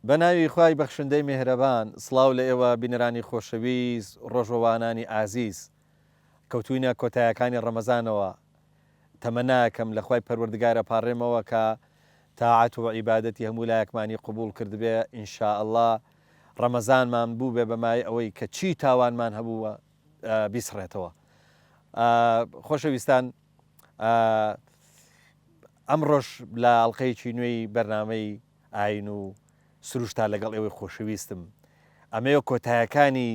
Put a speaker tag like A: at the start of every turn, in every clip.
A: بە ناوی خوای بەخشندەی میهرەبان سڵاو لە ئێوە بینەرانی خۆشەویست ڕۆژوەوانانی ئازیز کەوتوینە کۆتایەکانی ڕەمەزانەوە تەمەناکەم لە خوای پەروەردگار ئەپاڕێمەوە کە تاعەت و عیبادەتی هەموو لایەکمانی قبوڵ کردبێ ان شاء اللە ڕەمەزانمان بووبێ بە مایەی ئەوەی کە چی تاوانمان هەبووە بیسڕێتەوە خۆشەویستان ئەمڕۆش لە ئەڵلقەیەکی نوێی بەرنامەی ئاین و سروشتا لەگەڵ ئێوەی خۆشەویستم ئەمەیە کۆتایەکانی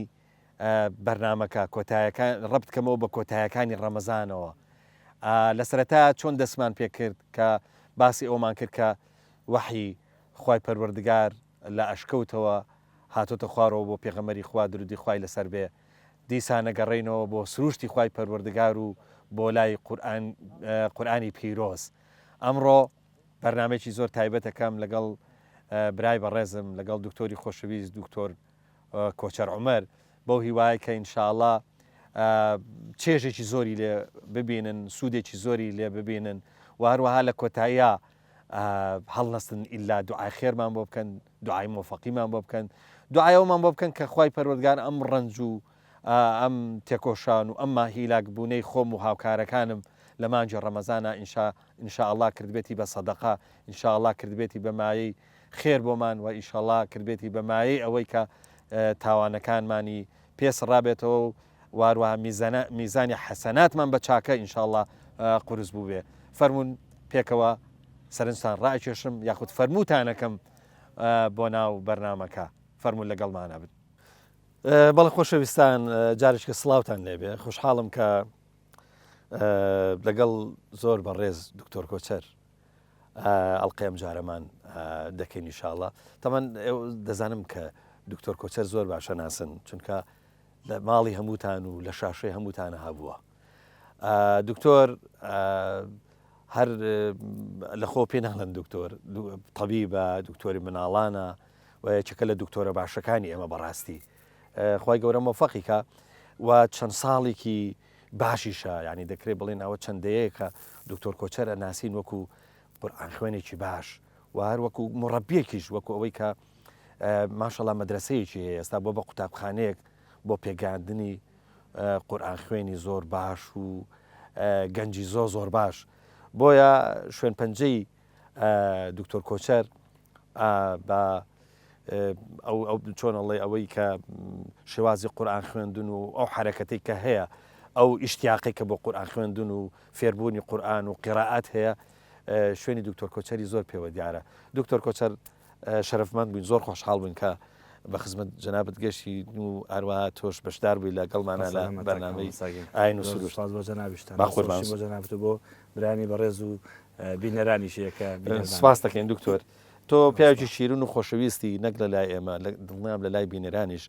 A: بەرنامەکە کۆتایەکان ڕەبت کەمەوە بە کۆتایەکانی ڕەمەزانەوە لە سەرەتا چۆن دەستمان پێکرد کە باسی ئەومان کرد کە وەحی خوای پەروەردگار لە ئەشکەوتەوە هاتۆتە خوارەوە بۆ پێغەمبەری خوا درودی خوای لەسەر بێ دیسان ئەگەڕێینەوە بۆ سروشتی خوای پەروەردگار و بۆ لای قورئان قورئانی پیرۆز ئەمڕۆ بەرنامەیەکی زۆر تایبەت ئەکەم لەگەڵ برای بەڕێزم لەگەڵ دکتۆری خۆشەویست دکتۆر کۆچەر عومەر بەو هیوایە کە ئینشاءاللە چێژێکی زۆری لێ ببینن سوودێکی زۆری لێ ببینن و هەروەها لە کۆتاییا هەڵنەستن ئیلا دوعای خێرمان بۆ بکەن دوعای مۆفەقیمان بۆ بکەن دوعای ئەومان بۆ بکەن کە خوای پەروەردگار ئەم ڕەنج و ئەم تێکۆشان و ئەم هیلاک بوونەی خۆم و هاوکارەکانم لە مانگی ڕەمەزانا ئینشا ئینشاءاللە کردبێتی بە سەدەقە ئینشاءاللە کردبێتی بە مایەی خێر بۆمان و ئیشەڵا کردبێتی بە مایەی ئەوەی کە تاوانەکانمانی پێ سڕابێتەوە و واروەها میزانی حەسەناتمان بە چاکە ان شاء اللە قورس بووبێ فەرموون پێکەوە سەرنجتان ڕائەکێشم یاخود فەرمووتانەکەم بۆ ناو بەرنامەکە فەرموون لەگەڵمانە بن. بەڵێ خۆشەویستان جارێکە سڵاوتان لێبێ خۆشحاڵم کە لەگەڵ زۆر بەڕێز دکتۆر کۆچەر ئەڵقەی ئەم جارەمان دەکەین ئیشاڵە تەمان دەزانم کە دکتۆر کۆچەر زۆر باشە ناسن چونکە لە ماڵی هەمووتان و لە شاشەی هەمووتانە هەبووە. دکتۆر هەر لە خۆ پێ ناڵێن دکتۆر تەبیبە دکتۆری مناڵانە و یەکێکە لە دکتۆرە باشەکانی ئێمە بەڕاستی خی گەورە مۆفەقیکە و چەند ساڵێکی باشیشە ینی دەکرێت بڵێن ئەوە چەندەیەکە دکتۆر کۆچەرە ناسین وەکو قورآن خوێنێکی باش و هەر وەکو مڕەبیەکیش وەکو ئەوەی کە ماشەڵا مەدرەسەیەکی هەیە ئێستا بۆ بە قوتابخانەیەک بۆ پێگەاندنی قورآن خوێنی زۆر باش و گەنجی زۆر زۆر باش بۆیە شوێن پەنجەی دکتۆر کۆچەر بە ئەو ئەو چۆنەڵێ ئەوەی کە شێوازی قورآن خوێندن و ئەو حرەکەتێک کە هەیە ئەو ئیشتیاقی کە بۆ قورآن خوێندن و فێربوونی قورآن و قیراعات هەیە شوێنی دکتۆر کۆچەری زۆر پێوە دیارە دکتۆر کۆچەر شەرەفمەند بووین زۆر خۆشحاڵ بووین کە بە خزمەت جەنابت گەشتین و هەروەها تۆش بەشدار بووی لەگەڵمانە لە بەرنامەی ئاین و سروشت.
B: سپاس بۆ جەنابیشتان.
A: با قوربان.
B: بۆ جەنابت و بۆ برایانی بەڕێز و بینەرانیشی کە بینەرمان.
A: سپاس دەکەین دکتۆر. تۆ پیاوێکی شیرین و خۆشەویستی نەک لە لای ئێمە دڵنیام لە لای بینەرانیش.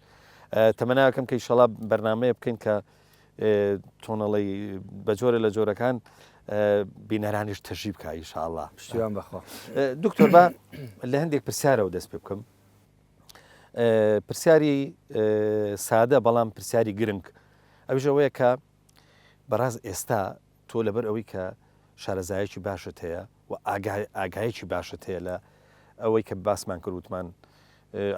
A: تەمەناکەم کە ئیشەڵا بەرنامەیە بکەین کە تۆنەڵی بە جۆرە لە جۆرەکان بینەرانیش تەژی بکە ئیشاڵا
B: پشتیوان بەخوا
A: دکتۆر با لە هەندێک پرسیارەوە دەست پێ بکەم پرسیاری سادە بەڵام پرسیاری گرنگ ئەویش ئەوەیە کە بەڕاز ئێستا تۆ لەبەر ئەوەی کە شارەزایەکی باشت هەیە و ئاگایەکی باشت هەیە لە ئەوەی کە باسمان کرد وتمان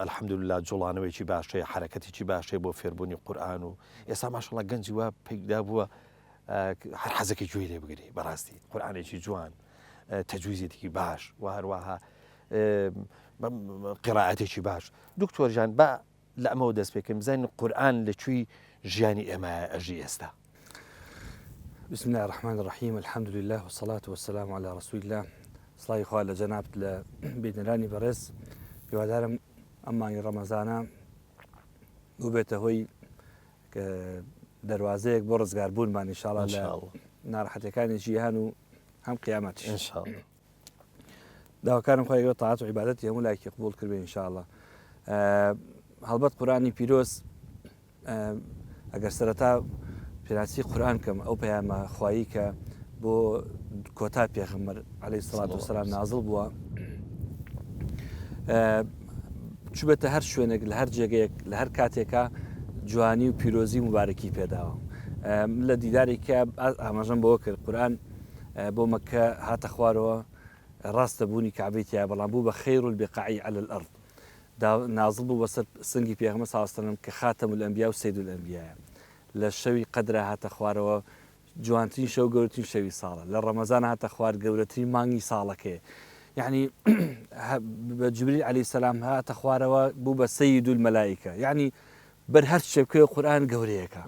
A: الحمدللە جوڵانەوەیەکی باش هەیە حەرەکەتێکی باش هەیە بۆ فێربوونی قورئان و ئێستا ماشەڵا گەنجی وا پەیدا بووە هەر حەزەکە گوێی لێ بگری بەڕاستی قورئانێکی جوان تەجویزێکی باش و هەروەها قیڕاعەتێکی باش دکتۆرجان با لە ئەمەوە دەست پێکەین بزانین قورئان لە کوێی ژیانی ئێمە ئەژی ئێستا.
B: بسم الله الرحمن الرحیم الحمد لله والصلاة والسلام على رسول الله سڵاوی خوا لە جەنابت لە بینەرانی بەڕێز هیوادارم ئەم مانگی ڕەمەزانە بووبێتە هۆی دەروازەیەک بۆ ڕزگاربوونمان ئینشاءاللە لە ناڕەحەتەکانی جیهان و هەم قیامەتیش
A: ئینشاءاللە.
B: داواکارم خوای گەورە تاعەت و عیبادەتی هەموو لایەکی قبوڵ کردبێ ان شاء اللە هەڵبەت قورئانی پیرۆز ئەگەر سەرەتا پێناسی قورئان کەم ئەو پەیامە خوایی کە بۆ کۆتا پێغەمبەر عەلەیهی سڵات وسلام نازڵ بووە چوبێتە هەر شوێنێک لە هەر جێگەیەک لە هەر کاتێکا جوانی و پیرۆزی مبارەکی پێداوە لە دیدارێکە ئاماژەم بەوە کرد قورئان بۆ مەککە هاتە خوارەوە، ڕاستە بوونی کەعبەی تیایە بەڵام بوو بە خیر البقاع علی الارض. نازڵ بوو بەسەر سنگی پێغەمبەر صلی اللە علیە وسلم کە خاتم الانبیاء و سید الانبیاء لە شەوی قەدرا هاتە خوارەوە جوانترین شەو گەورەترین شەوی ساڵە لە ڕەمەزان هاتە خوار گەورەترین مانگی ساڵەکەیە یعنی بە جبریل علیه السلام هاتە خوارەوە بوو بە سید الملائکە یعنی بەر هەر شتێ بکەوێ قورئان گەورەیەکە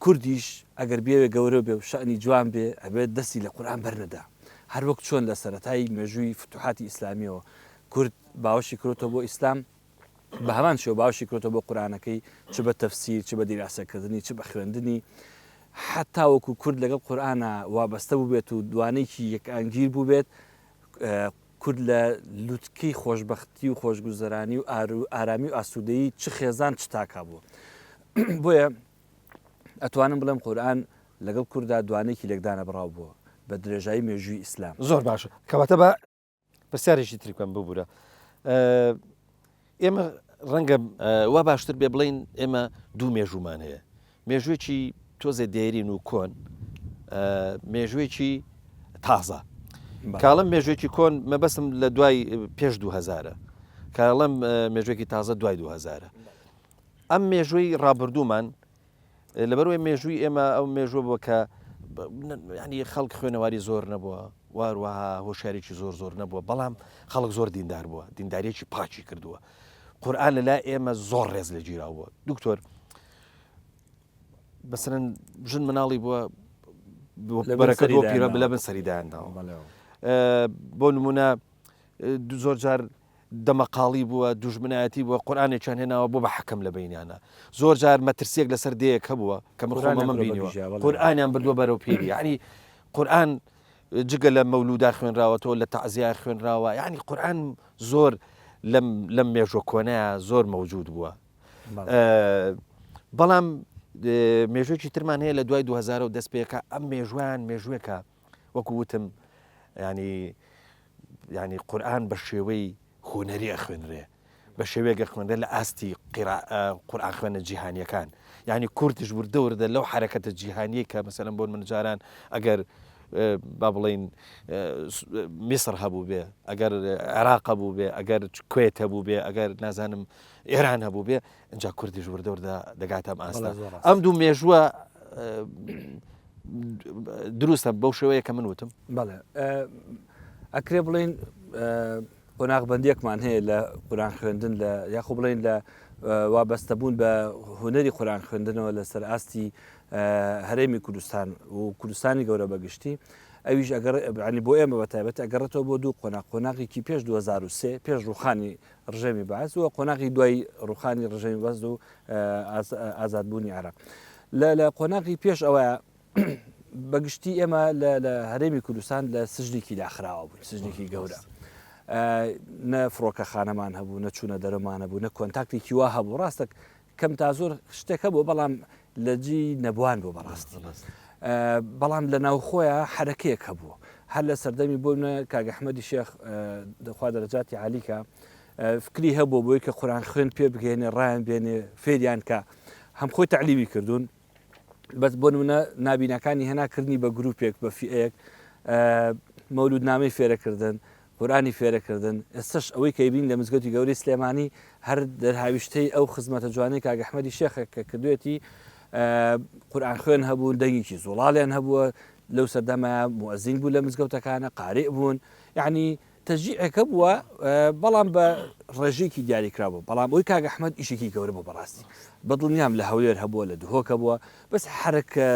B: کوردیش ئەگەر بێوێ گەورە بێ و شەئنی جوان بێ ئەبێت دەستی لە قورئان بەرنەدا هەر وەک چۆن لە سەرەتای مێژووی فتوحاتی ئیسلامیەوە کورد باوەشی کرۆتەوە بۆ ئیسلام بە هەمان شێوە باوەشی کرۆتەوە بۆ قورئانەکەی چ بە تەفسیر چ بە دیراسەکردنی چ بە خوێندنی حتا وەکو کورد لەگەڵ قورئانە وابەستە بووبێت و دوانێکی یەکانگیر بووبێت کورد لە لوتکەی خۆشبەختی و خۆشگوزەرانی و ئارامی و ئاسوودەیی چ خێزان چ تاکا بووە. بۆیە ئەتوانم بڵێم قورئان لەگەڵ کوردا دوانێکی لێکدانەبڕاو بووە بە درێژایی مێژووی ئیسلام.
A: زۆر باشە کەواتە با پرسیارێکی تری بکەم ببورە ئێمە ڕەنگە وا باشتر بێ بڵین ئێمە دوو مێژوومان هەیە مێژوویەکی تۆزێ دێرین و کۆن مێژوویەکی تازە کاڵم مێژوێکی کۆن مەبەسم لە دوای پێش 2000 کاڵم مێژوێکی تازە دوای 2000 ئەم مێژووی ڕابردوومان لەبەرەوەی مێژووی ئێمە ئەو مێژوە بووە کە ینی خەڵک خوێنەواری زۆر نەبووە واروەها هۆشیارێکی زۆر زۆر نەبووە بەڵام خەڵک زۆر دیندار بووە دینداریەکی پاکی کردووە قورآن لە لای ئێمە زۆر ڕێز لە گیراوە بووە دکتۆر بەسەرەن ژن مناڵی بووە بەرەکە بۆ پیرە لە بن سەریدایانداوە بۆ نمونە زۆر جار دەمەقاڵی بووە دوژمنایەتی بووە قورآانێکیان هێناوە بۆ بە حەکەم لە بینیانە زۆر جار مەترسیەک لەسەر دەیەک هەبووە کە من خۆمە بینیوە قورآانیان بردووە بەرەو پیری یعنی قورآن جگە لە مەولودا خوێنراوەتەوە لە تەعزیا خوێنراوە یعنی قورآن زۆر لەم لەم مێژۆ کۆنەیە زۆر مەوجود بووە بەڵام مێژوێکی ترمان هەیە لە دوای 2000 دەست پێکە ئەم مێژوان مێژوێکە وەکو وتم ینی ینی قورآن بە شێوەی هوەری ئەخوێنرێ بە شێوەیەک ئەخوێنرێ لە ئاستی قورئان خوێنە جیهانیەکان یعنی کوردش وردە وردە لەو حرەکەتە جیهانیە کە مەسەلەن بۆن من جاران ئەگەر با بڵین میسر هەبوو بێ ئەگەر عێراق هەبوو بێ ئەگەر کوێت هەبوو بێ ئەگەر نازانم ئێران هەبوو بێ اینجا کوردیش وردە وردە دەگاتە ئەم ئاستە ئەم دوو مێژووە دروستە بەو شێوەیە کە من وتم
B: بەڵێ ئەکرێ بڵین قۆناغبەندیەکمان هەیە لە قورئان خوێندن لە یاخۆ بڵێین لە وابەستەبوون بە هونەری قورئان خوێندنەوە لەسەر ئاستی هەرێمی کوردستان و کوردستانی گەورە بەگشتی ئەویش ئەگەر ینی بۆ ئێمە بە تایبەت ئەگەڕێتەوە بۆ دوو قۆناغ قۆناغێکی پێش 2003 پێش ڕوخانی ڕژێمی بەعس و قۆناغی دوای ڕوخانی ڕژێمی بەعس و ئازادبوونی عێراق لە قۆناغی پێش ئەوە بەگشتی ئێمە لە هەرێمی کوردستان لە سجنێکی داخراوە بووین سجنێکی گەورە نە فڕۆکەخانەمان هەبوو نە چوونە دەرەمان هەبوو نە کۆنتاکتێکی وا هەبوو ڕاستە کەم تا زۆر شتێک هەبوو بەڵام لە جی نەبوان بۆ بەڕاستی بەڵام لە ناوخۆیان حرەکەیەک هەبوو هەر لە سەردەمی بۆ کاک ئەحمەدی شێخ دەخوا دەرەجاتی عالیکە فکری هەبوو بۆی کە قورآن خوێن پێ بگەێنێ ڕایان بێنێ فێریان کە هەم خۆی تەعلیمی کردوون بەس بۆ نمونە نابیناکانی هێنا کردنی بە گروپێک بە فیئەیەک مەولودنامەی فێرەکردن قورئانی فێرەکردن ئێستش ئەوەی کە بین لە مزگەوتی گەورەی سلێمانی هەر دەرهاویشتەی ئەو خزمەتە جوانەی کاک ئەحمەدی شێخە کە کردوێتی قورئان خوێن هەبوون دەنگێکی زوڵاڵیان هەبووە لەو سەردەمە موئەزین بوو لە مزگەوتەکانە قارئ بوون یعنی تەشجیعێک هەبووە بەڵام بە ڕێژەیەکی دیاریکراو بوو بەڵام ئەوی کاک ئەحمەد ئیشێکی گەورە بوو بەڕاستی بە دڵنیام لە هەولێر هەبووە لە دهۆک هەبووە بەس حەرەکە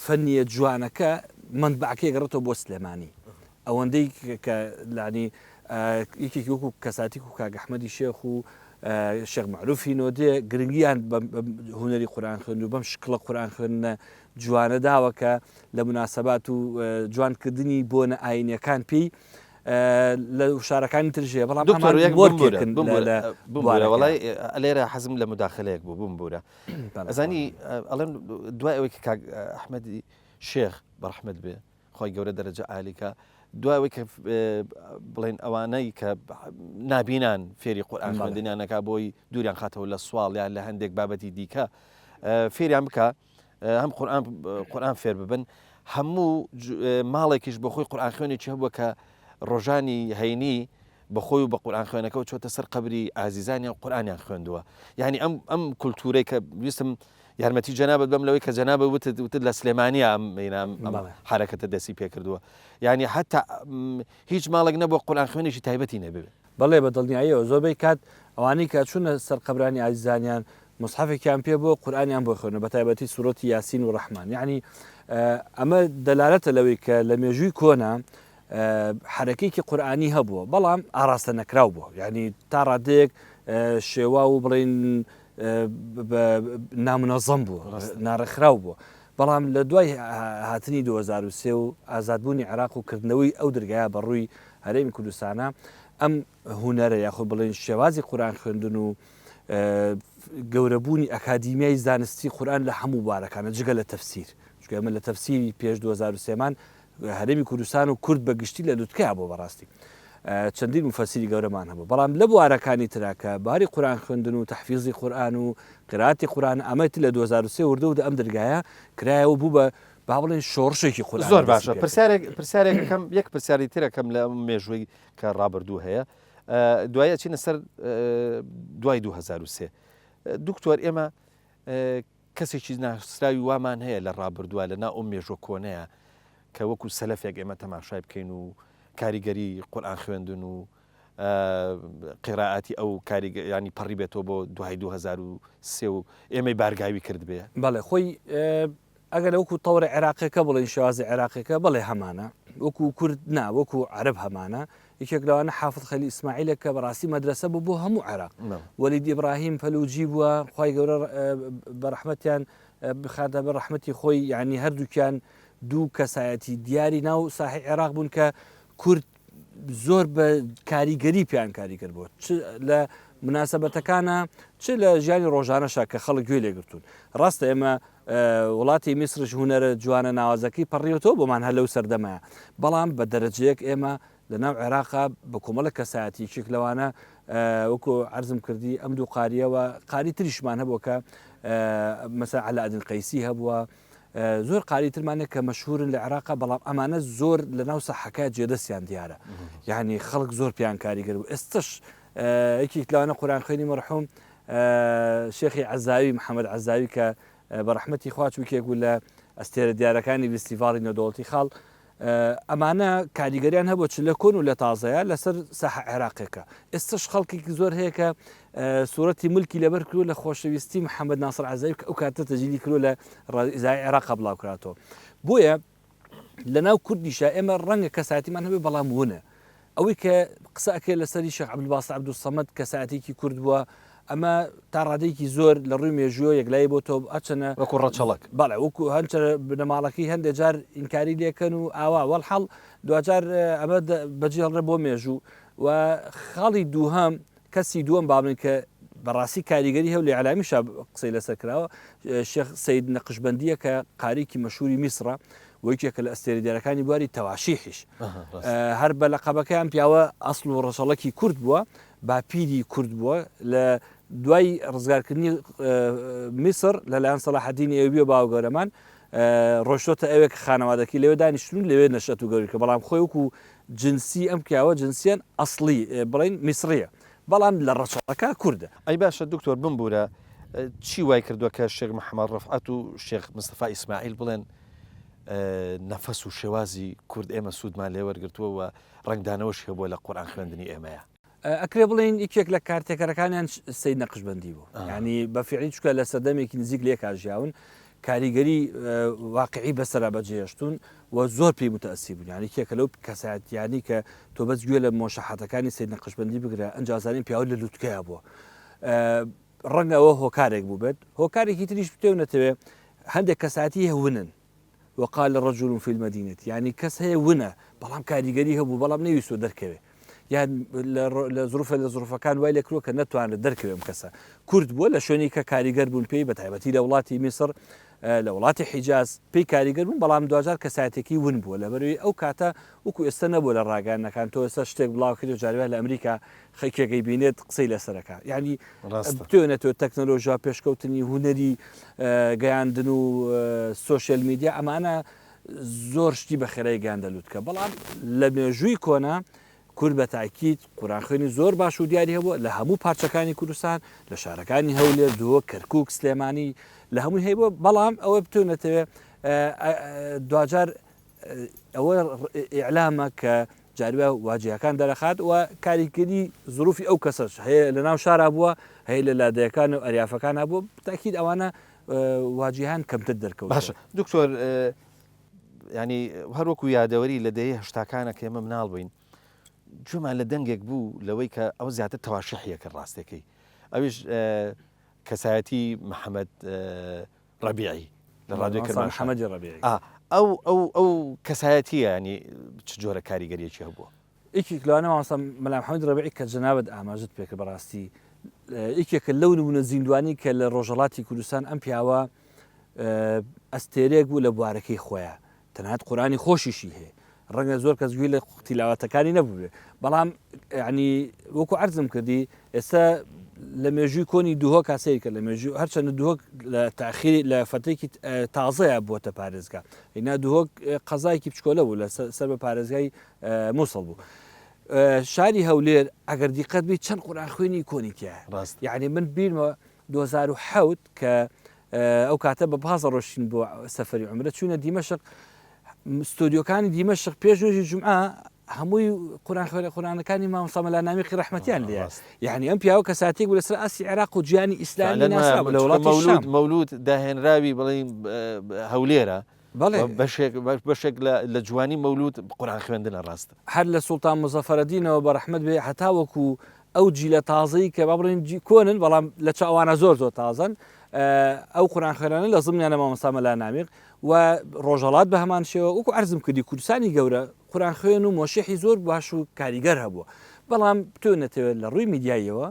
B: فەنیە جوانەکە مەنبعەکەی گەڕێتەوە بۆ سلێمانی ئەوەندەی کە لانی یەکێکی وەکو کەساتیک و کاک ئەحمەدی شێخ و شێخ مەعروفی نۆدێ گرنگیان بە هونەری قورئان خوێند و بەم شکڵە قورئان خوێندنە جوانە داوە کە لە موناسەبات و جوان کردنی بۆنە ئاینیەکان پێی لە شارەکانی تر ژێ بەڵام
A: دکتۆر یەک
B: بمبورە
A: بمبورە بمبورە وەڵای لێرە حەزم لە مداخلەیەک بوو بمبورە ئەزانی ئەڵێن دوای ئەوەی کە کاک ئەحمەدی شێخ بەڕەحمەت بێ خی گەورە دەرەجە عالیکە دوای ئەوەی کە بڵێن ئەوانەی کە نابینان فێری قورئان خوێندنیانەکە بۆی دووریان خاتەوە لە سواڵ یان لە هەندێک بابەتی دیکە فێریان بکە هەم قورئان قورئان فێر ببن هەموو ماڵێکیش بۆ خۆی قورئان خوێنێکی هەبووە کە ڕۆژانی هەینی بە خۆی و بە قورئان خوێنەکەوە چۆتە سەر قەبری ئازیزانیان قورئانیان خوێندووە یعنی ئەم ئەم کولتورەی کە ویستم یارمەتی جەنابت بەم لەوەی کە جەنابت وتت وتت لە سلێمانیا ئەم ئەم حرەکەتە دەستی پێکردووە یعنی حتا هیچ ماڵێک نەبووە قورئان خوێنێکی تایبەتی نەبێ.
B: بەڵێ بە دڵنیاییەوە زۆربەی کات ئەوانەی کە ئەچوونە سەر قەبرانی ئازیزانیان موسحەفێکیان پێ بووە قورئانیان بۆ خوێنەوە بەتایبەتی سورەتی یاسین و ڕەحمان یەعنی ئەمە دەلالەتە لەوەی کە لە مێژووی کۆنا حەرەکەیەکی قورئانی هەبووە بەڵام ئاراستە نەکراو بووە یعنی تا ڕادەیەک شێوا و بڵین نامنەزەم بووە ناڕێکخراو بووە بەڵام لە دوای هاتنی 2003 و ئازادبوونی عێراق و کردنەوەی ئەو درگایە بە ڕووی هەرێمی کوردستانە ئەم هونەرە یاخود بڵێن شێوازی قورئان خوێندن و گەورەبوونی ئەکادیمیای زانستی قورئان لە هەموو بوارەکانە جگە لە تەفسیر چونکە ئێمە لە تەفسیری پێش 2003 مان هەرێمی کوردستان و کورد بە گشتی لە لوتکەیا بووە بەڕاستی چەندین مفەسیری گەورەمان هەبوو بەڵام لە بوارەکانی ترا کە باری قورئان خوێندن و تەحفیزی قورئان و قرائەتی قورئان ئەمە لە 2003 وردە وردە ئەم دەرگایە کرایەوە بوو بە با بڵێن شۆڕشێکی قورئانی
A: زۆر باشە پرسیارێک پرسیارێکەکەم یەک پرسیاری ترەکەم لە مێژووی کە ڕابردوو هەیە دوای ئەچینە سەر دوای 2003 دکتۆر ئێمە کەسێکی ناسراوی وامان هەیە لە ڕابردووە لە ناو ئەو مێژوە کۆنەیە کە وەکو سەلەفێک ئێمە تەماشای بکەین و کاریگەری قورئان خوێندن و قیرائاتی ئەو کاریگەری پەڕی بێتەوە بۆ دوای 2003 و ئێمەی بارگاوی کردبێ.
B: بەڵێ خۆی ئەگەر وەکو تەوەرە عێراقیەکە بڵێین شێوازی عێراقیەکە بەڵێ هەمانە وەکو کورد نا وەکو عەرەب هەمانە یەکێک لەوانە حافظ خەلیل ئیسماعیلە کە بەڕاستی مەدرەسە بوو بۆ هەموو عێراق وەلید ئیبراهیم فەلوجی بووە خوای گەورە بە ڕەحمەتیان بخاتە بە ڕەحمەتی خۆی یعنی هەردووکیان دوو کەسایەتی دیاری ناو ساحی عێراق بوون کە کورد زۆر بە کاریگەری پێیان کاریگەر بووە چ لە مناسبەتەکانە چ لە ژیانی ڕۆژانەشا کە خەڵک گوێ لێگرتوون ڕاستە ئێمە وڵاتی میسرش هونەرە جوانە ناوازەکەی پەڕیوەتەوە بۆمان هەر لەو سەردەمەیە بەڵام بە دەرەجەیەک ئێمە لە ناو عێراقا بە کۆمەڵە کەسایەتی یەکێک لەوانە وەکو عەرزم کردی ئەم دوو قاریەوە قاری تریشمان هەبووە کە مەسەلەن عەلائەدین قەیسی هەبووە زۆر قاری ترمان هەیە کە مەشهورن لە عێراقا بەڵام ئەمانە زۆر لە ناو ساحەکە جێدەستیان دیارە یعنی خەڵک زۆر پێیان کاریگەر بوو ئێستش یەکێک لەوانە قورئان خوێنی مەرحوم شێخی عەزاوی محەممەد عەزاوی کە بە ڕەحمەتی خوا چووکێک بوو لە ئەستێرە دیارەکانی ڤیستیڤاڵی نێودەوڵەتی خاڵ ئەمانە کاریگەریان هەبووە چ لە کۆن و لە تازەیە لەسەر ساحە عێراقێکە ئێستش خەڵکێکی زۆر هەیە کە سوورەتی ملکی لەبەر کردووە لە خۆشەویستی محەممەد ناسر عەزاوی کە ئەو کاتە تەجیلی کردووە لە ئیزای عێراق بڵاو کراتەوە بۆیە لە ناو کوردیشا ئێمە ڕەنگە کەسایەتیمان هەبێ بەڵام ونە ئەوەی کە قسە ئەکرێت لەسەری شێخ عەبدولباست عەبدولسەمەد کەسایەتیەکی کورد بووە ئەمە تا ڕادەیەکی زۆر لە ڕووی مێژووە یەکلایی بۆتەوە هەرچەنە
A: وەکو ڕەچەڵەک.
B: بەڵێ وەکو هەرچەنە بنەماڵەکەی هەندێ جار ئینکاری لێکەن و ئاوا وەڵحاڵ دواجار ئەمە بەجێ هەڵرێ بۆ مێژوو و خاڵی دووهەم کەسی دووەم با بڵێین کە بەڕاستی کاریگەری هەو لە ئیعلامیشا قسەی لەسەر کراوە شێخ سەید نەقشبەندییە کە قاریکی مەشهوری میسڕە و یەکێکە لە ئەستێرە دیارەکانی بواری تەواشیحیش هەر بە لەقەبەکەیان پیاوە ئەسڵ و ڕەچەڵەکی کورد بووە باپیری کورد بووە لە دوای ڕزگارکردنی میسر لەلایەن سەلاحەدینی ئەیوبیەوە باوەگەورەمان ڕۆشتۆتە ئەوێ کە خانەوادەکەی لەوێ دانیشتون و لەوێ نەشئەت و گەورەی کە بەڵام خۆی وەکو جنسی ئەم پیاوە جنسیەن ئەسڵی بڵێین میسڕیە بەڵام لە ڕەچەڵەکا کوردە.
A: ئەی باشە دکتۆر بمبورە چی وای کردوە کە شێخ محمد ڕەفعەت و شێخ مستەفا ئیسماعیل بڵێن نەفەس و شێوازی کورد ئێمە سوودمان لێ وەرگرتووە و ڕەنگدانەوەشی هەبووە لە قورئان خوێندنی ئێمەیا؟
B: ئەکرێ بڵێین یەکێک لە کارتێکەرەکانیان سەید نەقشبەندی بوو یانی بە فیعلی چونکە لە سەردەمێکی نزیک لێکا ژیاون کاریگەری واقعی بەسەرا بەجێهێشتوون و زۆر پێی متەئسیر بوون یانی یەکێکە لەو کەسایەتیانەی کە تۆ بەس گوێ لە مۆشەحاتەکانی سەید نەقشبەندی بگرە ئەنجا زانین پیاوە لە لوتکەیا بووە ڕەنگە ئەوە هۆکارێک بووبێت هۆکارێکی تریش بتێ و نەتەوێ هەندێک کەساتی هەیە ونن وقال رجل في المدینە یانی کەس هەیە ونە بەڵام کاریگەری هەبوو بەڵام نەویستوە دەرکەوێ یان لە زروفە لە زروفەکان وای لێکرۆ کە نەتوانێت دەرکەوێ ئەم کەسە کورد بووە لە شوێنی کە کاریگەر بوون پێی بە تایبەتی لە وڵاتی میسر لە وڵاتی حیجاز پێی کاریگەر بوون بەڵام دواجار کەسایەتێکی ون بووە لەبەرەوەی ئەو کاتە وەکو ئێستا نەبووە لە ڕاگەیاندنەکان تۆ ئێستا شتێک بڵاو کردی و جارێ لە ئەمریکا خەکێکەی بینێت قسەی لەسەرەکە یعنی بتوێ نەتوێ تەکنەلۆژیا پێشکەوتنی هونەری گەیاندن و سۆشیال میدیا ئەمانە زۆر شتی بە خێرای گەیاندە لوتکە بەڵام لە مێژووی کۆنا کورد بە تاکید قورئانخوێنی زۆر باش و دیاری هەبووە لە هەموو پارچەکانی کوردستان، لە شارەکانی هەولێر، دهۆک، کەرکووک، سلێمانی لە هەمووی هەیبووە، بەڵام ئەوەی بتۆ نەتەوێ دواجار ئەوە ئیعلامە کە جاروە واجهەکان دەرەخات و کاریگەری زروفی ئەو کەسەش هەیە لە ناو شارا بووە هەیە لە لادێیەکان و ئەریافەکانا بووە تاکید ئەوانە واجهان کەمتر دەرکەوتووە.
A: باشە دکتۆر ینی هەر وەکو یادەوەری لە دەیەی هەشتاکانە کە ئێمە مناڵ بووین گوێمان لە دەنگێک بوو لەوەی کە ئەو زیاتر تەواشحیە کرد ڕاستەکەی ئەویش کەسایەتی محەممەد ڕەبیعی لە ڕادیۆی کرماشان.
B: محەمەدی ڕەبیعی.
A: ئا ئەو ئەو ئەو کەسایەتییە یانی چ جۆرە کاریگەرییەکی هەبووە؟
B: یەکێک لەوانە مامۆستا مەلا محەمەدی ڕەبیعی کە جەنابت ئاماژەت پێ کرد بەڕاستی یەکێکە لەو نموونە زیندووانەی کە لە ڕۆژهەڵاتی کوردستان ئەم پیاوە ئەستێرەیەک بوو لە بوارەکەی خۆیا تەنانەت قورئانی خۆشیشی هەیە ڕەنگە زۆر کەس گوێی لە تیلاوەتەکانی نەبووبێ بەڵام ینی وەکو عەرزم کردی ئێستا لە مێژووی کۆنی دهۆک سەیر کە لە مێژوو هەرچەندە دهۆک لە تاخیری لە فەتێکی تازەیە بووەتە پارێزگا ئینا دهۆک قەزایەکی بچکۆلە بوو لە سەر بە پارێزگای مووسڵ بوو شاری هەولێر ئەگەر دیقەت بی چەند قورئان خوێنی کۆنی تایە
A: ڕاست
B: یعنی من بیرمە 2007 کە ئەو کاتە بە پازە ڕۆشتین بۆ سەفەری عومرە چوینە دیمەشق ستۆدیۆکانی دیمەشق پێش نوێژی جومعە هەمووی قوران خوێنە قورانەکانی مامۆستا مەلا نامیقی ڕەحمەتیان لێیە یعنی ئەم پیاوە کەساتێک بوو لەسەر ئاستی عێراق و جیهانی ئیسلامی ناسرا بوو لە وڵاتی
A: مەولود مەولود داهێنراوی بڵێین هەولێرە
B: بەڵێ
A: بەشێک بەشێک لە جوانی مەولود قوران خوێندنە ڕاستە.
B: هەر لە سوڵتان موزەفەرەدینەوە بە ڕەحمەت بێ هەتاوەکو ئەو جیلە تازەی کە با بڵێین کۆنن بەڵام لە چاوانە زۆر زۆر تازەن ئەو قوران خوێنانە لە زمنیانە مامۆستا مەلا نامیق و ڕۆژهەڵات بە هەمان شێوە وەکو عەرزم کردی کوردستانی گەورە قوران خوێن و مۆشیحی زۆر باش و کاریگەر هەبووە بەڵام تۆ نەتەوێت لە ڕووی میدیاییەوە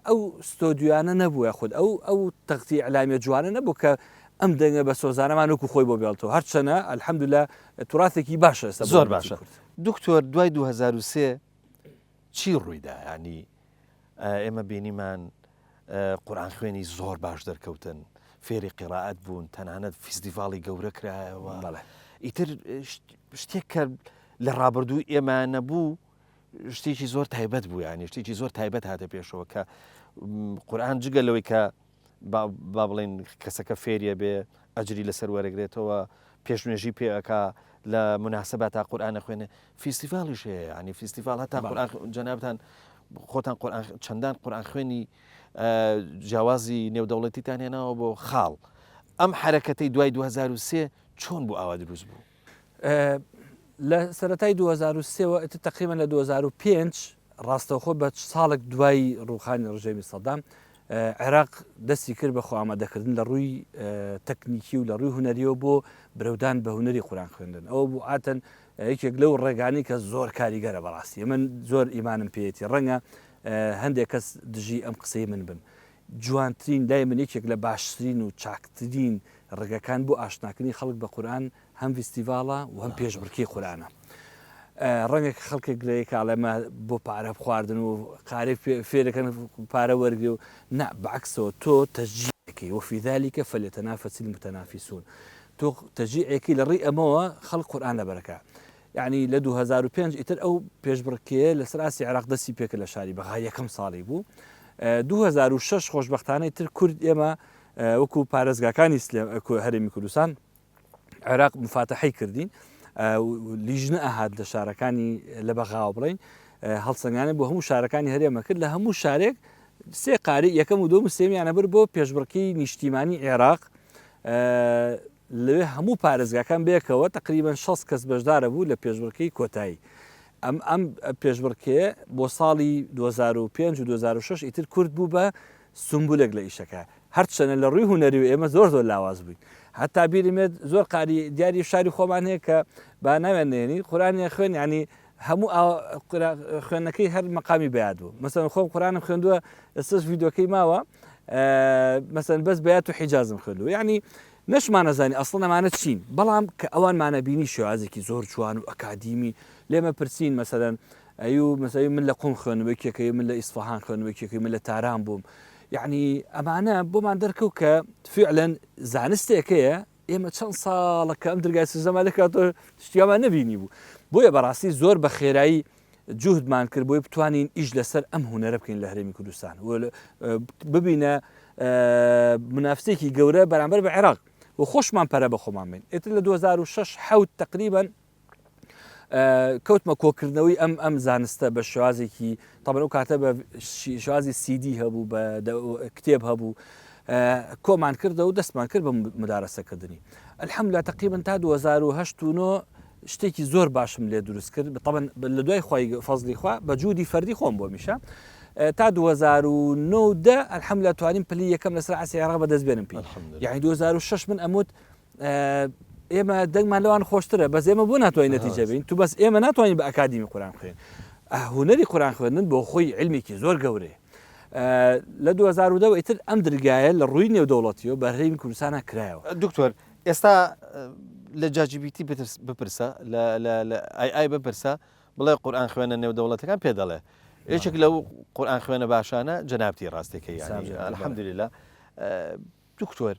B: ئەو ستۆدیۆیانە نەبوو یاخود ئەو ئەو تەختی ئیعلامیە جوانە نەبوو کە ئەم دەنگە بە سۆزانەمان وەکو خۆی بۆ بێڵتەوە هەرچەنە الحمدللە توراتێکی باشە ئێستا
A: زۆر باشە دکتۆر دوای 2003 چی ڕوویدا ینی ئێمە بینیمان قورآن خوێنی زۆر باش دەرکەوتن فێری قیڕائەت بوون تەنانەت فیستیڤاڵی گەورە کرایەوە ئیتر شتێک کە لە ڕابردوو ئێمە نەبوو شتێکی زۆر تایبەت بوو ینی شتێکی زۆر تایبەت هاتە پێشەوە کە قورآن جگە لەوەی کە با بڵێن کەسەکە فێریە بێ ئەجری لەسەر وەرەگرێتەوە پێشنوێژی پێ ئەکا لە مناسباتا قورئان ئەخوێنێ فیستیڤاڵیش هەیە یانی فیستیڤاڵ هەتا قورئان جەنابتان خۆتان قورئان چەندان قورئان خوێنی جیاوازی نێودەوڵەتیتان هێناوە بۆ خاڵ ئەم حرەکەتەی دوای 2003 چۆن بوو ئاوا دروست بوو؟
B: لە سەرەتای 2003 وە ئیتر تەقریبەن لە 2005 ڕاستەوخۆ بە ساڵێک دوای ڕووخانی ڕژێمی سەدام عێراق دەستی کرد بە خۆئامادەکردن لە ڕووی تەکنیکی و لە ڕووی هونەریەوە بۆ برەودان بە هونەری قورئان خوێندن ئەوە بوو عاتەن یەکێک لەو ڕێگانی کە زۆر کاریگەرە بەڕاستی من زۆر ئیمانم پێیەتی ڕەنگە هەندێک کەس دژی ئەم قسەی من بن جوانترین لای من یەکێک لە باشترین و چاکترین ڕێگەکان بۆ ئاشناکردنی خەڵک بە قورئان هەم ڤیستیڤاڵە و هەم پێشبڕکێی قورئانە. ڕەنگە کە خەڵکێک گلەیی کە ئەڵێ مە بۆ پارە خواردن و قارێک فێرەکەن پارە وەرگێ و نا بەعکسەوە تۆ تەشجیعەکەی وفی ذلك فليتنافس المتنافسون تۆ تەشجیعێکی لە ڕێی ئەمەوە خەڵک قورئان لەبەرەکە یعنی لە 2005 ئیتر ئەو پێشبڕکێیە لەسەر ئاستی عێراق دەستی پێکرد لە شاری بەغا یەکەم ساڵی بوو 2006 خۆشبەختانەی تر کورد ئێمە وەکو پارێزگاکانی هەرێمی کوردستان عێراق مفاتەحەی کردین لیژنە ئەهات لە شارەکانی لە بەغاوە بڵین هەڵسەنگانە بۆ هەموو شارەکانی هەرێمە کرد لە هەموو شارێک سێ قاری یەکەم و دوم سێمیانە بر بۆ پێشبڕکی نیشتیمانی عێراق لەوێ هەموو پارێزگاکان بێکەوە تقریبا 6 کەس بەشدارە بوو لە پێشبڕکەی کۆتایی ئەم ئەم پێشبڕکێ بۆ ساڵی 2005 و 2006 ئیتر کورد بوو بە سومبولێک لە ئیشەکە هەرچەنە لە ڕووی هونەری و ئێمە زۆر زۆر لاواز بووین هەتا بیرم بێت زۆر قاری دیاری شاری خۆمان هەیە کە با ناویان نێنی قورئانیان خوێن یعنی هەموو خوێندنەکەی هەر مەقامی بەیاد بوو مەسەن خۆم قورئانم خوێندووە ئێستاش ڤیدیۆکەی ماوە مەسەن بەس بەیات و حیجازم خوێندووە یعنی نەشمانەزانی ئەسڵەن ئەمانە چین بەڵام کە ئەوانمانە بینی شێوازێکی زۆر جوان و ئەکادیمی لێمە پرسین مەسەلەن ئەیو مەسەی من لە قوم خوێندم یەکێکەی من لە ئیسفەهان خوێندم یەکێکەی من لە تاران بووم یعنی ئەمانە بۆمان دەرکەوت کە فعلەن زانستێک هەیە ئێمە چەند ساڵە کە ئەم درگای سزەمان لەکاتەوە شتیامان نەبینی بوو بۆیە بەڕاستی زۆر بە خێرایی. جوهدمان کرد بۆی بتوانین ئیش لەسەر ئەم هونەرە بکەین لە هەرێمی کوردستان و ببینە منافسێکی گەورە بەرامبەر بە عێراق و خۆشمان پەرە بە خۆمان بین. ئیتر لە 2006 حەوت تقریبا کەوتمە کۆکردنەوەی ئەم ئەم زانستە بە شێوازێکی تەبەن ئەو کاتە بە شێوازی سیدی هەبوو بە کتێب هەبوو کۆمان کردەوە و دەستمان کرد بە مدارەسەکردنی الحمدلله تقریبا تا 2008 و 9 شتێکی زۆر باشم لێ دروست کرد طبعا لە دوای خی فەزلی خوا بە جودی فەردی خۆم بۆ میشە تا 2009 دە الحمدلله توانیم پلی یەکەم لەسەر ئاستی عێراق بەدەست بێنم پێی یعنی 2006 من ئەموت ئێمە دەنگمان لەوان خۆشترە بەس ئێمە بۆ ناتوانین نەتیجە بین تو بەس ئێمە ناتوانین بە ئەکادیمی قوران خوێن هونەری قوران خوێندن بۆ خۆی علمێکی زۆر گەورەیە لە 2010 ئیتر ئەم درگایە لە ڕووی نێودەوڵەتیەوە بە هەرێمی کوردستانە کرایەوە.
A: دکتۆر ئێستا لە ChatGPT بپرسە لە AI بپرسە بڵێ قورئان خوێنە نێودەوڵەتەکان پێ دەڵێ یەکێک لەو قورئان خوێنە باشانە جەنابتی ڕاستەکەی یانی الحمدلله دکتۆر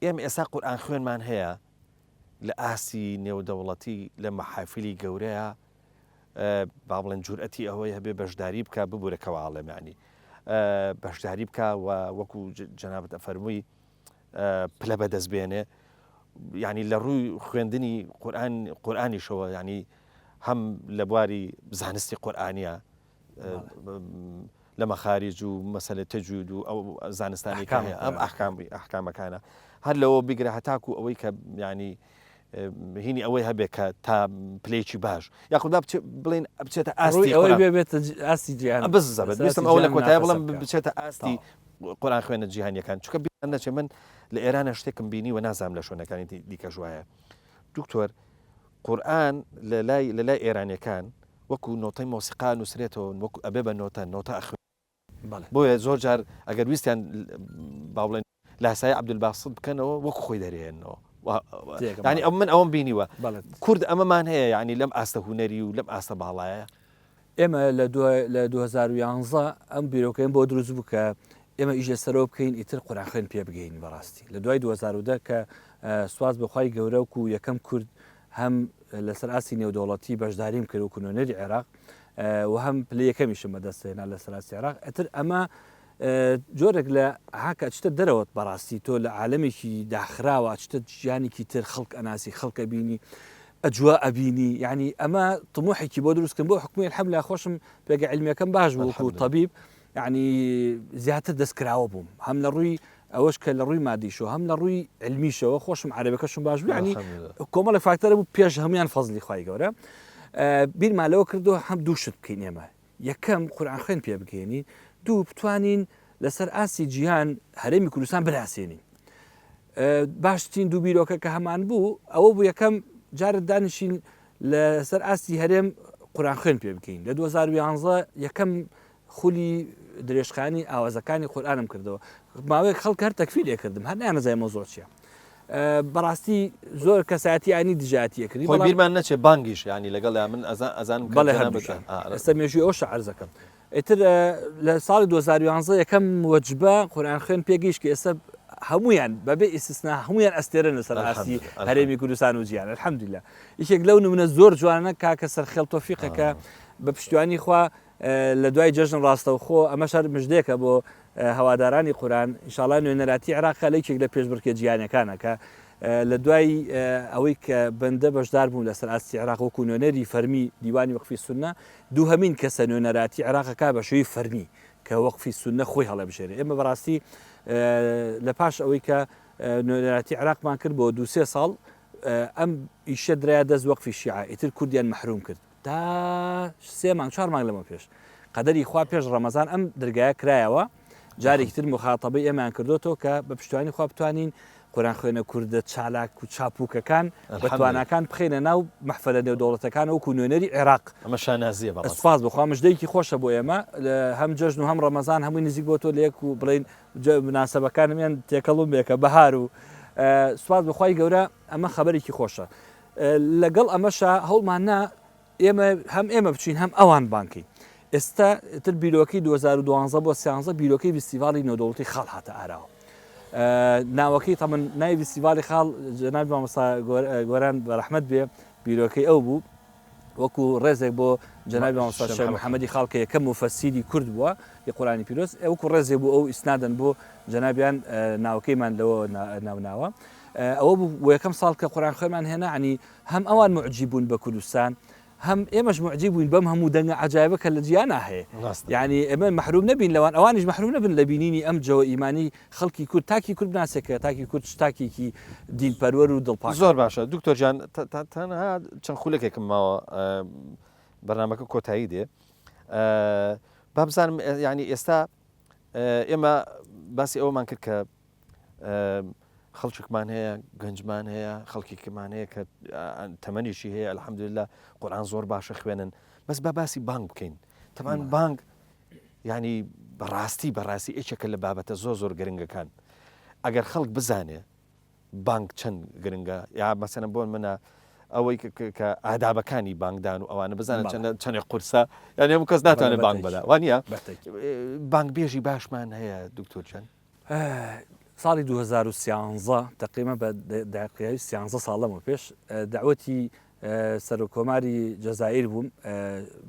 A: ئێمە ئێستا قورئان خوێنمان هەیە لە ئاستی نێودەوڵەتی لە مەحافلی گەورەیە با بڵێن جورئەتی ئەوەی هەبێ بەشداری بکە ببورە کەوا ئەڵێم یعنی بەشداری بکە و وەکو جەنابەت ئەفەرمووی پلە بەدەست بێنێ یعنی لە ڕووی خوێندنی قورآن قورآانیشەوە یعنی هەم لە بواری زانستی قورآانە لە مەخاریج و مەسەلەی تەجوید و ئەو زانستانەی کە هەیە ئەم ئەحکامی ئەحکامەکانە هەر لەوە بیگرە هەتاکو ئەوەی کە یانی هینی ئەوەی هەبێ کە تا پلەیەکی باش یاخود با بڵێن بچێتە ئاستی
B: ئەوەی بێ بێتە ئاستی جیهان
A: بزەبت ویستم ئەوە لە کۆتایی بڵێم بچێتە ئاستی قورئان خوێنە جیهانیەکان چونکە بیرم نەچێ من لە ئێرانە شتێکم بینی و نازانم لە شوێنەکانی دیکەش وایە دکتۆر قورئان لە لای لە لای ئێرانیەکان وەکو نۆتەی مۆسیقا نوسرێتەوە وەکو ئەبێ بە نۆتە نۆتە ئەخوێنن
B: بەڵێ.
A: بۆیە زۆر جار ئەگەر ویستیان با بڵێن لاسایی عەبدولباسط بکەنەوە وەکو خۆی دەرێنەوە
B: تێگەم
A: یعنی
B: بەڵێ.
A: ئەو من ئەوەم بینیوە
B: بەڵێ.
A: کورد ئەمەمان هەیە یعنی لەم ئاستە هونەری و لەم ئاستە باڵایە.
B: ئێمە لە دو لە 2011 ئەم بیرۆکەیەم بۆ دروست بوو کە ئێمە ئیش لەسەرەوە بکەین ئیتر قورئان خوێن پێ بگەین بەڕاستی لە دوای 2010 کە سوپاس بۆ خوای گەورە وەکو یەکەم کورد هەم لەسەر ئاستی نێودەوڵەتی بەشداریم کرد وەکو نوێنەری عێراق و هەم پلەی یەکەمیشم بەدەست هێنا لەسەر ئاستی عێراق ئیتر ئەمە جۆرێک لە هاکە ئەچتە دەرەوەت بەڕاستی تۆ لە عالەمێکی داخراوە ئەچتە ژیانێکی تر خەڵک ئەناسی خەڵک ئەبینی ئەجوا ئەبینی یعنی ئەمە طموحێکی بۆ دروستکردن بۆ حکومی الحمدلله خۆشم پێگە علمیەکەم باش بوو وەکو طبیب یعنی زیاتر دەستکراوە بووم هەم لە ڕووی ئەوەش کە لە ڕووی مادیشەوە هەم لە ڕووی علمیشەوە خۆشم عەرەبەکەشم باش بوو یعنی کۆمەڵی فاکتەرە بوو پێش هەمویان فەزلی خوای گەورە بیرمان لەوە کردو هەم دوو شت بکەین ئێمە یەکەم قورئان خوێن پێ بگەێنین دوو بتوانین لەسەر ئاستی جیهان هەرێمی کوردستان بناسێنین باشترین دوو بیرۆکە کە هەمان بوو ئەوە بوو یەکەم جارت دانیشین لەسەر ئاستی هەرێم قورئان خوێن پێ بکەین لە 2011 یەکەم خولی درێژخایەنی ئاوازەکانی قورئانم کردەوە ماوەیەک خەڵک هەر تەکفیرێ کردم هەر نانەزای مەوزوع چییە بەڕاستی زۆر کەسایەتی ئاینی دژایەتی ئەکردی
A: خۆی بیرمان نەچێ بانگیش یانی لەگەڵ من ئەزانم
B: بەڵێ هەردووکیان ئێستا مێژووی ئەوشە عەرزەکەم ئیتر لە ساڵی 2011 یەکەم وەجبە قورئان خوێن پێگەیشت کە ئێستا هەمویان بەبێ ئیسیسنا هەمویان ئەستێرن لەسەر ئاستی هەرێمی کوردستان و جیهان الحمدلله یەکێک لەو نمونە زۆر جوانە کاکە سەرخێڵ تۆفیقەکە بە پشتیوانی خوا لە دوای جەژن ڕاستەوخۆ، ئەمەش هەر مژدەیەکە بۆ هەوادارانی قورئان، ئینشاڵا نوێنەراتی عێراق لە یەکێک لە پێشبڕکێ جیهانیەکانە کە لە دوای ئەوەی کە بەندە بەشدار بووم لەسەر ئاستی عێراق وەکو نوێنەری فەرمی دیوانی وەقفی سوننە، دووهەمین کەسە نوێنەراتی عێراق ئەکا بە شێوەی فەرمی کە وەقفی سوننە خۆی هەڵێبژێرێ. ئێمە بەڕاستی لە پاش ئەوەی کە نوێنەراتی عێراقمان کرد بۆ دوو سێ ساڵ ئەم ئیشە درایە دەست وەقفی شیعە، ئیتر کوردیان مەحروم کرد. تا سێ مانگ چوار مانگ لەمە پێش قەدەری خوا پێش ڕەمەزان ئەم درگایە کرایەوە جارێکی تر مخاتەبەی ئێمەیان کردوتەوە کە بە پشتیوانی خوا بتوانین قوران خوێنە کوردە چالاک و چاپوکەکان بە تواناکان بخەینە ناو مەحفەلە نێودەوڵەتەکان وەکو نوێنەری عێراق
A: ئەمە شانازیە بەڕاست
B: سپاس بخوا مژدەیەکی خۆشە بۆ ئێمە هەم جەژن و هەم ڕەمەزان هەمووی نزیک بۆ تۆ لە یەک و بڵین مناسبەکانمیان تێکەڵ و بێکە بەهار و سپاس بەخوای گەورە ئەمە خەبەرێکی خۆشە لەگەڵ ئەمەشا هەوڵمان نا ئێمە هەم ئێمە بچین هەم ئەوان بانکەین. ئێستا تر بیرۆکەی 2012 بۆ 13 بیرۆکەی ڤیستیڤاڵی نێودەوڵەتی خاڵ هاتە ئاراوە. ناوەکەی تەمن ناوی ڤیستیڤاڵی خاڵ جەنابی مامۆستا گۆران بە ڕەحمەت بێ بیرۆکەی ئەو بوو. وەکو ڕێزێک بۆ جەنابی مامۆستا شێخ محەممەدی خاڵ کە یەکەم موفەسیری کورد بووە ی قورئانی پیرۆز، وەکو ڕێزێک بۆ ئەو ئیسنادەن بۆ جەنابیان ناوەکەیمان لەوە ناوناوە. ئەوە بوو بۆ یەکەم ساڵ کە قورئان خوێنمان هێنا، یانی هەم ئەوان موعجیب بوون بە کوردستان، هەم ئێمەش موعجیب بووین بەم هەموو دەنگە عەجایبە کە لە جیهانا هەیە. یانی ئێمە مەحروم نەبین لەوان، ئەوانیش مەحروم نەبن لە بینینی ئەم جەوە ئیمانی خەڵکی کورد تاکی کورد بناسێ کە تاکی کورد چ تاکێکی دین پەروەر و دڵپاکە.
A: زۆر باشە دکتۆر گیان تەنها چەند خولەکێکم ماوە بەرنامەکە کۆتایی دێ با بزانم یعنی ئێستا ئێمە باسی ئەومان کرد کە خەڵکێکمان هەیە گەنجمان هەیە خەڵکێکمان هەیە کە تەمەنیشی هەیە الحەمدلله قورآن زۆر باشە خوێنن بەس با باسی بانگ بکەین تەمان بانگ یانی بەڕاستی بەڕاستی یەکێکە لە بابەتە زۆر زۆر گرنگەکان ئەگەر خەڵک بزانێ بانگ چەند گرنگە یا مەسەنە بۆن منە ئەوەی کە ئادابەکانی بانگدان و ئەوانە بزانە چەند چەندێک قورسە یان هەموو کەس ناتوانێت بانگ بەدا وانە بانگبێژی باشمان هەیە دکتۆر چەند
B: ساڵی 2013 تقریبا بە دقیقی 13 ساڵ لەمە پێش داوەتی سەرۆک کۆماری جەزائیر بووم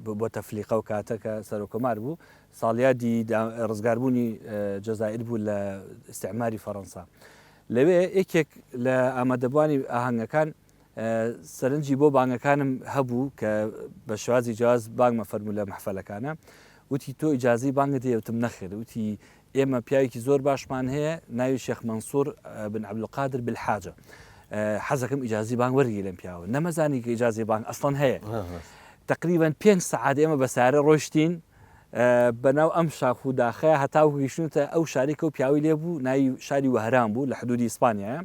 B: بۆ تەفلیقە و کاتە کە سەرۆک کۆمار بوو ساڵیادی ڕزگاربوونی جەزائیر بوو لە ئیستعماری فەڕەنسا لەوێ یەکێک لە ئامادەبووانی ئاهەنگەکان سەرنجی بۆ بانگەکانم هەبوو کە بە شێوازی جیاواز بانگمە فەرموو لە مەحفەلەکانە وتی تۆ ئیجازەی بانگت هەیە وتم نەخێر وتی ئێمە پیاوێکی زۆر باشمان هەیە ناوی شێخ مەنسوور بن عەبدولقادر بلحاجە حەزەکەم ئیجازی بانگ وەرگری لەم پیاوە نەمەزانی کە ئیجازی بانگ ئەسڵەن هەیە تقریبا پێنج سەعات ئێمە بە سارە ڕۆشتین بەناو ئەم شاخ و داخەیە هەتاوکو گەیشتونەتە ئەو شاری کە و پیاوی لێ بوو ناوی شاری وەهران بوو لە حدودی ئیسپانیایە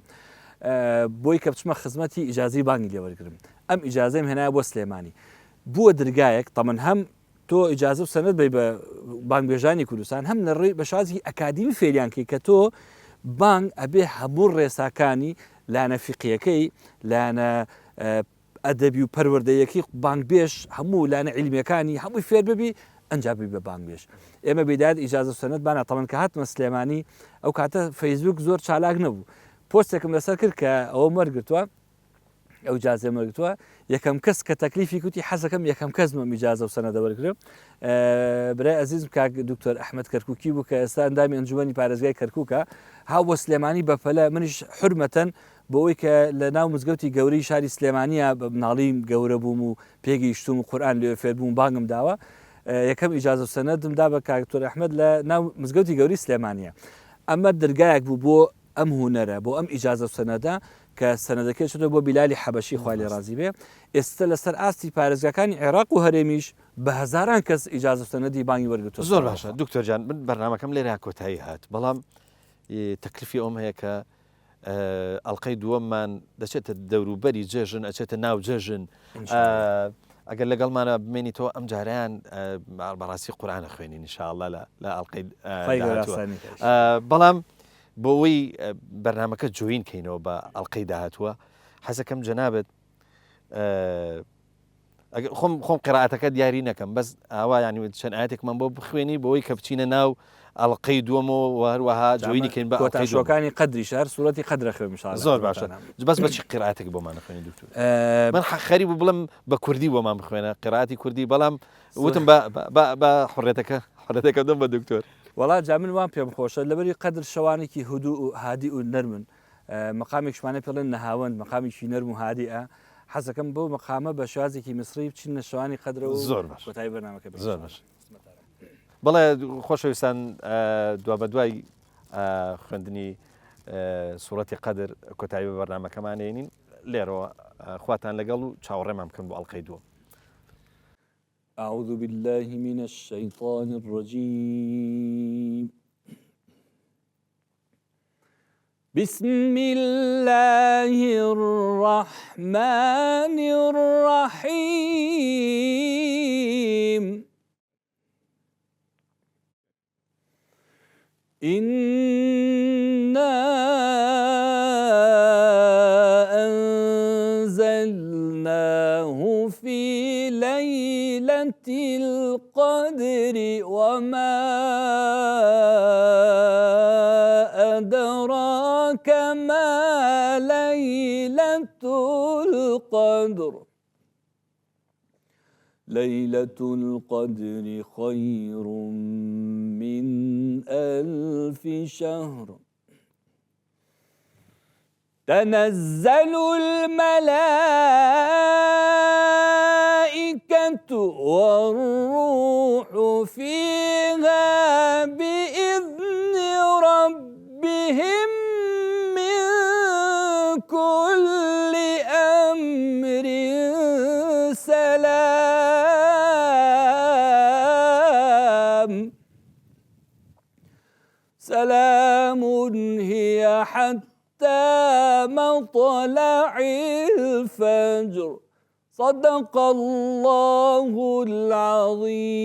B: بۆی کە بچمە خزمەتی ئیجازی بانگی لێ وەرگرم ئەم ئیجازەیم هێنایە بۆ سلێمانی بووە درگایەک تەمەن هەم تۆ ئیجازە و سەنەد بەی بە بانگبێژانی کوردستان هەم لە ڕێی بە شازی ئەکادیمی فێریان کەی کە تۆ بانگ ئەبێ هەموو ڕێساکانی لایەنە فیقیەکەی لایەنە ئەدەبی و پەروەردەیەکەی بانگبێژ هەموو لایەنە عیلمیەکانی هەمووی فێر ببی ئەنجا ببی بە بانگبێژ ئێمە بیدایەت ئیجازە و سەنەد بانا تەمەن کە هاتمە سلێمانی ئەو کاتە فەیسبوک زۆر چالاک نەبوو پۆستێکم لەسەر کرد کە ئەوەم وەرگرتووە ئەو ئیجازەم وەرگرتووە یەکەم کەس کە تەکلیفی کوتی حەزەکەم یەکەم کەس بم ئیجازە و سەنەدە وەرگرم برای ئەزیزم کاک دکتۆر ئەحمەد کەرکوکی بوو کە ئێستا ئەندامی ئەنجومەنی پارێزگای کەرکوکە هاو بۆ سلێمانی بەپەلە منیش حورمەتەن بۆ ئەوەی کە لە ناو مزگەوتی گەورەی شاری سلێمانییە بە مناڵیم گەورە بووم و پێگەیشتووم و قورئان لەوێ فێر بووم و بانگم داوە، یەکەم ئیجازە و سەنەدم دا بە کاک دکتۆر ئەحمەد لە ناو مزگەوتی گەورەی سلێمانییە. ئەمە درگایەک بوو بۆ ئەم هونەرە، بۆ ئەم ئیجازە و سەنەدە کە سەنەدەکەی چۆتەوە بۆ بیلالی حەبەشی خوای لێ ڕازی بێ. ئێستە لەسەر ئاستی پارێزگاکانی عێراق و هەرێمیش بە هەزاران کەس ئیجازە و سەنەدی بانگی وەرگرتووە.
A: زۆر باشە دکتۆر گیان من بەرنامەکەم لێرە کۆتایی هات بەڵام تەکلیفی ئەوم هەیە کە ئەڵقەی دووەممان دەچێتە دەوروبەری جەژن ئەچێتە ناو جەژن ئەگەر لەگەڵمانە بمێنیتەوە ئەم جاریان بەڕاستی قورآانە خوێنی نیشاءله لە ئەڵلقەی بەڵام بۆەوەی بەرنمەکە جوین کەینەوە بە ئەڵلقەی داهاتووە حەزەکەم جەنابەت ئەگەر خۆم خۆم قیرائەتەکە دیاری نەکەم بەس ئاوا یانی چەند ئایەتێکمان بۆ بخوێنی بۆی کە بچینە ناو ئەڵقەی دووەمەوە و هەروەها جوینی کەین بە
B: ئەڵقەی دووەم. کۆتا شەوەکانی قەدریش هەر سورەتی قەدرە خوێنم ان شاء الله
A: زۆر باشە بەس بە چی قیرائەتێک بۆمان ئەخوێنی دکتۆر من خەریک بوو بڵێم بە کوردی بۆمان بخوێنە قیرائەتی کوردی بەڵام وتم بە بە بە حڕێتەکە حڕێتەکە دەم بە دکتۆر.
B: وەڵا جا من وام پێم خۆشە لەبەری قەدر شەوانێکی هدوء و هادیء و نەرمن مەقامێکیشمانە پێڵێن نەهاوەند مەقامێکی نەرم و هادیئە حەزەکەم بەو مەقامە بە شێوازێکی میسری بچینە شەوانی قەدرەوە و
A: زۆر باش
B: کۆتایی بەرنامەکە بێت
A: زۆر باش بەڵێ خۆشەویستان دوابەدوای خوێندنی سوڕەتی قەدر کۆتایی بە بەرنامەکەمان ێنین لێرەوە خواتان لەگەڵ و چاوەڕێمان بکەن بۆ ئەڵلقەی دووەم.
B: أعوذ بالله من الشيطان الرجيم بسم الله الرحمن الرحيم إنا أنزلناه في ليلة القدر وما أدراك ما ليلة القدر.
C: ليلة القدر خير من ألف شهر تنزل الملائكة والروح فيها بإذن ربهم من كل أمر سلام سلام هي حتى مطلع الفجر صدق الله العظيم.